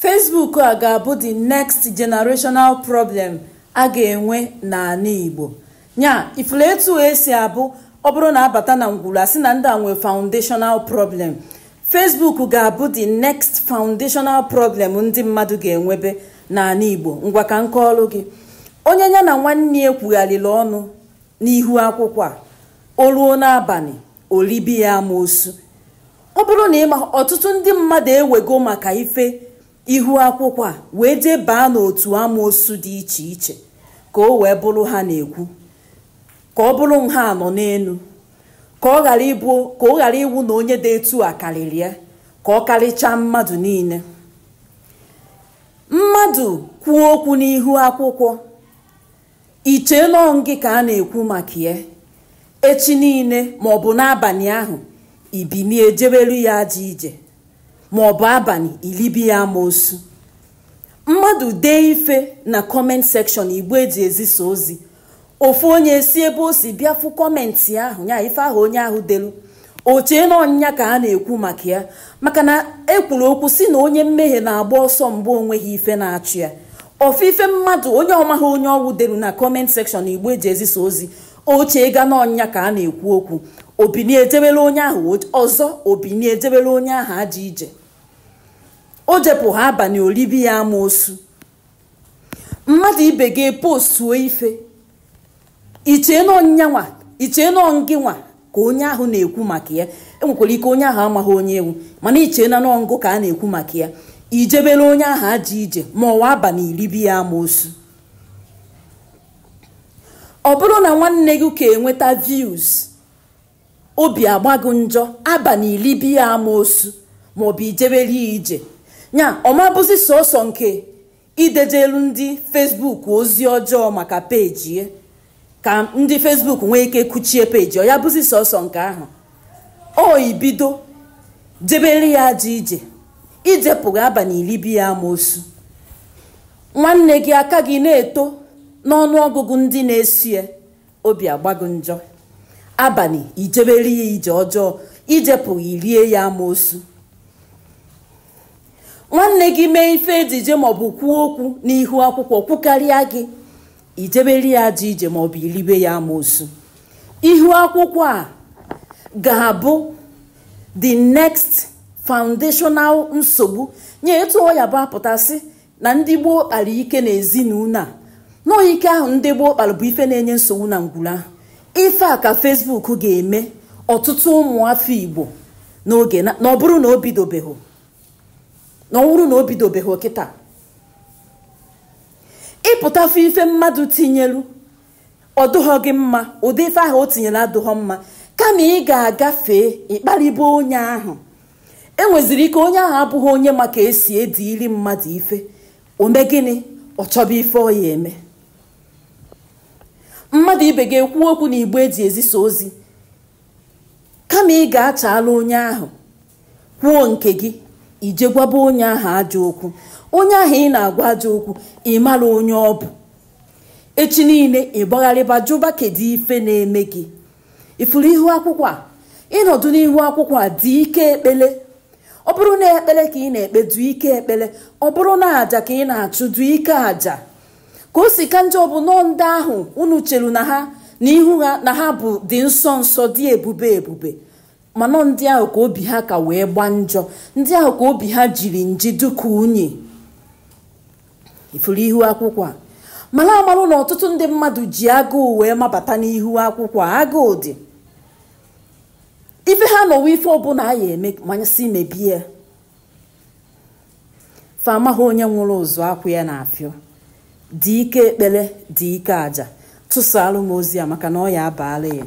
Facebook a ga-abụ the next generational problem a ga-enwe n'ala Igbo. Nya ifuru etu esi abụ ọ bụrụ na abata na ngwuru asị na ndị a nwee foundational problem. Facebook ga-abụ the next foundational problem ndị mmadụ ga-enwebe n'ala Igbo. Ngwa ka nke ọrụ gị, onye ya na nwanne ya kwugharịrị ọnụ n'ihu akwụkwọ a, o ruo n'abalị olibi ya amoosu. Ọ bụrụ na ịma ọtụtụ ndị mmadụ ewego maka ife ihu akwụkwọ a wee jee baa n'otu amoosu dị iche iche ka o wee bụrụ ha na-ekwu, ka ọ bụrụ nha nọ n'elu, ka ọ ghara ịbụ, ka ọ ghara iwu na onye dị etu a karịrị ya, ka ọ karịchaa mmadụ niile. Mmadụ kwuo okwu n'ihu akwụkwọ, iche nọ gị ka a na-ekwu maka ya, echi niile maọbụ n'abalị ahụ ibinie jebelu ya ajọ ije, maọbụ abalị ilibi ya amoosu. Mmadụ dee ife na comment section igbo eji ezisa ozi, ofu onye si ebe o si bịa fụ comment ahụ, ya ife ahụ onye ahụ delu, o chee na ọnya ka a na-ekwu maka ya, maka na ekwuru okwu si na onye mmehie na-agba ọsọ mgbe onweghị ife na-achụ ya. Ofu ife mmadụ onye ọmaghị onye ọwụ delu na comment section igbo eji ezisa ozi, o chee ga na ọnya ka a na-ekwu okwu, obinie ejebere onye ahụ ọzọ, obinie ejebere onye ahụ ajọ ije, o jepụ ha abalị olibi ya amoosu. Mmadụ ibe gị postuo ife, ichee na ọnyanwa, ichee na ngịnwa ka onye ahụ na-ekwu maka ya. Enwekwara ike onye ahụ amaghị onye ewu, mana ichee na ngụ ka a na-ekwu maka ya, ijebere onye ahụ ajọ ije, ma ọwa abalị iribi ya amoosu. Ọ bụrụ na nwanne gị ka enweta views, obi agbago njọ, abalị iribi ya amoosu maọbụ ijebere ya ije. Nya ọmabụzi sọsọ nke idejelu ndị Facebook ozi ọjọọ maka peji ya, ka ndị Facebook nwee ike kuchie peji ọ ya bụzi sọsọ nke ahụ. O ibido jebere ya ajọ ije, ijepụghị abalị iribi ya amoosu. Nwanne gị aka gị na-eto n'ọnụọgụgụ ndị na-esi ya, obi agbago njọ, abalị ijebere ya ije ọjọọ, ijepụghị rie ya amoosu. Nwanne gị mee ife ejije maọbụ kwuo okwu n'ihu akwụkwọ kwukarịa gị, ijebere ya ajọ ije maọbụ iribe ya amoosu. Ihu akwụkwọ a ga-abụ the next foundational nsogbu. Nye etu ọ ya bụ apụtasị na ndị gboo kpara ike n'ezinụlọ a, nọọ ike ahụ ndị gboo kpara bụ ife na-enye nsogbu na ngwuru ahụ. Ife a ka Facebook ga-eme ọtụtụ ụmụafọ Igbo n'oge na ọ bụrụ na o bidobeghị, na ọ bụrụ na o bidobeghị kịta. Ịpụtafụ ife mmadụ tinyelu ọ dụghọ gị mma, ụdị ife ahụ o tinyere adụghọ mma, kama ị ga-agafe ịkparịba onye ahụ. Enweziri ike onye ahụ abụghị onye maka esi ediri mmadụ ife, ome gịnị, ọ chọba ife ọ ya eme. Mmadụ ibe ga-ekwu okwu na igbo eji ezisa ozi, kama ị ga-achala onye ahụ kwuo nke gị, ije gwaba onye ahụ ajọ okwu. Onye ahụ ị na-agwa ajọ okwu, ị mara onye ọ bụ. Echi niile ị gbagharịba jụba kedu ife na-eme gị. Ifuru ihu akwụkwọ a, ịnọdụ n'ihu akwụkwọ a dị ike ekpele. Ọ bụrụ na ekpele ka ị na-ekpe, du ike ekpele. Ọ bụrụ na aja ka ị na-achụ, du ike aja. Ka o si ka njọ bụ nọọ ndị ahụ unu cheru na ha na ihu ha na ha bụ dị nsọ nsọ, dị ebube ebube, mana ndị ahụ ka obi ha ka wee gba njọ, ndị ahụ ka obi ha jiri nji dịka unyi. Ifuru ihu akwụkwọ a, mana amarụ na ọtụtụ ndị mmadụ ji agụụ wee mabata n'ihu akwụkwọ a. Agụụ dị ife ha nọwa, ife ọbụla a ya eme manyasị mebie fa amaghị onye nwụrụ ụzụ akwụ ya na-afịọ. Dị ike ekpere, dị ike aja. Tụsaalụ m ozi a maka na ọ ya abaala ya.